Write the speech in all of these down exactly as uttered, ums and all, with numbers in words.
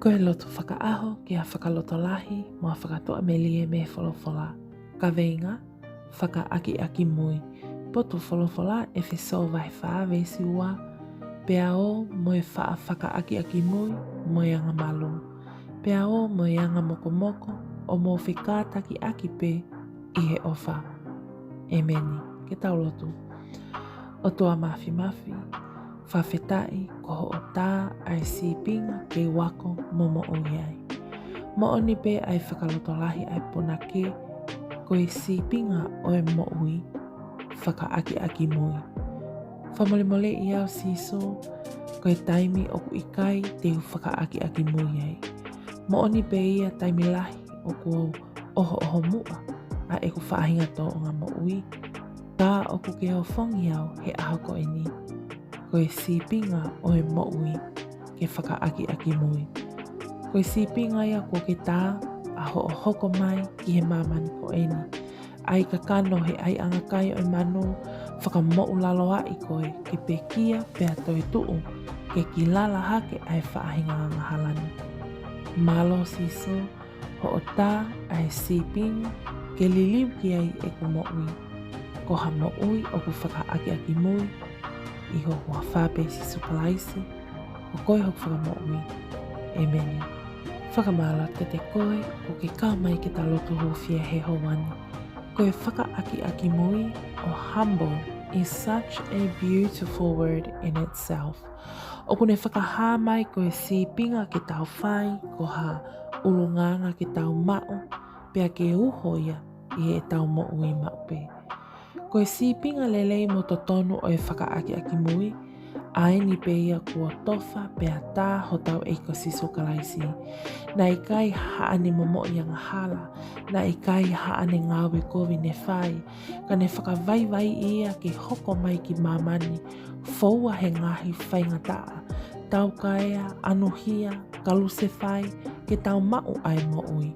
Ko e lotu fakaʻaho ki ha fakalotolahi mo ha fakatuʻamelie mei he folofola. Kaveinga: Fakaʻakiʻakimui. Potu folofola: ʻEfesō vahe fā veesi ua. Pea ō mo e faʻa fakaʻakiʻakimui mo e angamalū, pea ō mo e anga mokomoko, ʻo mou fekātakiʻaki pē ʻi he ʻofa. ʻEmeni. Ke tau lotu. ʻOtua Māfimafi, fakafetaʻi ko hoʻo tā ʻa e sīpinga ke u ako mo moʻui ai. Moʻoni pē ʻa e fakalotolahi ʻa e punake, ko e sīpinga ʻo e moʻui, fakaʻakiʻakimui. Fakamolemoleʻi au Sīsū, ko e taimi ʻoku ʻikai te u fakaʻakiʻakimui ai. Moʻoni pē ia, taimi lahi ʻoku ou ʻohoʻoho muʻa ʻa ʻeku faʻahinga tōʻonga moʻui. Ka ʻoku ke ofongi au he ʻaho ko eni, ko e sīpinga ʻo e moʻui ke fakaʻakiʻakimui. Ko e sīpinga ia kuo ke tā ʻa hoʻo hoko mai ki he māmani ko eni. ʻAi kakano he ʻaiʻanga kai ʻo e manu, fakamoʻulaloaʻi koe ke pekia pea toetuʻu ke kilala hake ʻa e faʻahinga angahala ni. Mālō Sīsū, hoʻo tā ʻa e sīpinga ke liliu ki ai ʻeku moʻui, ko ha moʻui ʻoku fakaʻakiʻakimui. ʻI ho huafa pē Sīsū Kalaisi, ko koe hoku Fakamoʻui. ʻEmeni. Fakamālō atu kiate koe ʻoku ke kau mai ke ta lotu hūfia he houa ni. Ko e fakaʻakiʻakimui, or humble, is such a beautiful word in itself. ʻOku ne fakahā mai ko e sīpinga ke tau fai, ko ha ʻulungaanga ke tau maʻu, pea ke uho ia ʻi heʻetau moʻui maʻu pē. Ko e sīpinga lelei mo totonu ʻo e fakaʻakiʻakimui, ʻa eni pē ia kuo tofa pea tā hotau ʻEiki ko Sīsū Kalaisi. Naʻe ʻikai haʻane momoʻi angahala, naʻe ʻikai haʻane ngāue kovi ne fai, ka ne fakavaivaiʻi ia ke hoko mai ki māmani, foua he ngaahi faingataʻa, taukaea, anuhia, kalusefai, ke tau maʻu ʻa e moʻui.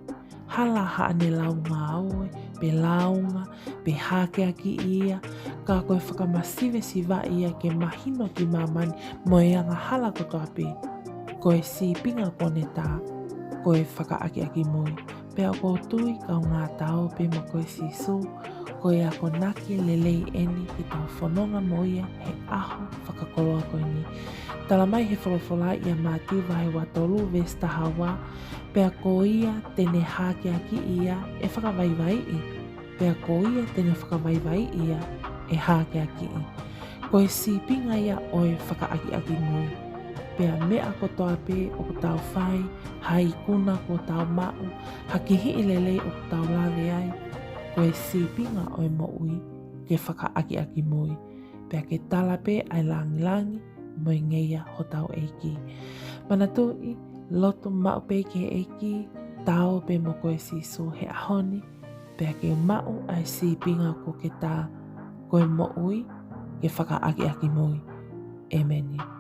Hala haʻane lau ngāue, pe lāunga, pe hākeakiʻi ia, ka ko e fakamasivesivaʻi ia ke mahino ki māmani mo e angahala kotoa pē, ko e sīpinga kuo ne tā, ko e fakaʻakiʻakimui. Pea ʻoku ou tui kaungā Ta ō pē mo koe Sīsū, ko e akonaki lelei eni ke tau fononga mo ia he ʻaho fakakoloa ko eni. Tala mai he folofola ʻia Mātiu vahe ua tolu veesi taha ua, pea ko ia te ne hākeakiʻi ia ʻe fakavaivaiʻi, pea ko ia te ne fakavaivaiʻi ia ʻe hākeakiʻi. Ko e sīpinga ia ʻo e fakaʻakiʻakimui. Pea meʻa kotoa pē ʻoku tau fai, ha ikuna kuo tau maʻu, ha kihiʻi lelei ʻoku tau lave ai, ko e sīpinga ʻo e moʻui ke fakaʻakiʻakimui. Pea ke tala pē ʻa e langilangi mo e ngeia hotau ʻEiki. Manatuʻi, lotu maʻu pē ki he ʻEiki, Ta ō pē mo koe Sīsū he ʻaho ni, pea ke maʻu ʻa e sīpinga kuo ke tā, ko e moʻui ke fakaʻakiʻakimui. ʻEmeni.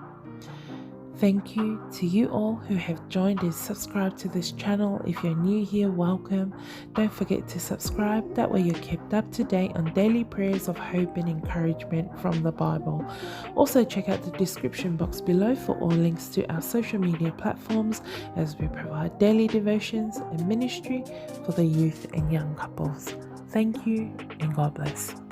Thank you to you all who have joined and subscribed to this channel. If you're new here, welcome. Don't forget to subscribe. That way you're kept up to date on daily prayers of hope and encouragement from the Bible. Also, check out the description box below for all links to our social media platforms as we provide daily devotions and ministry for the youth and young couples. Thank you and God bless.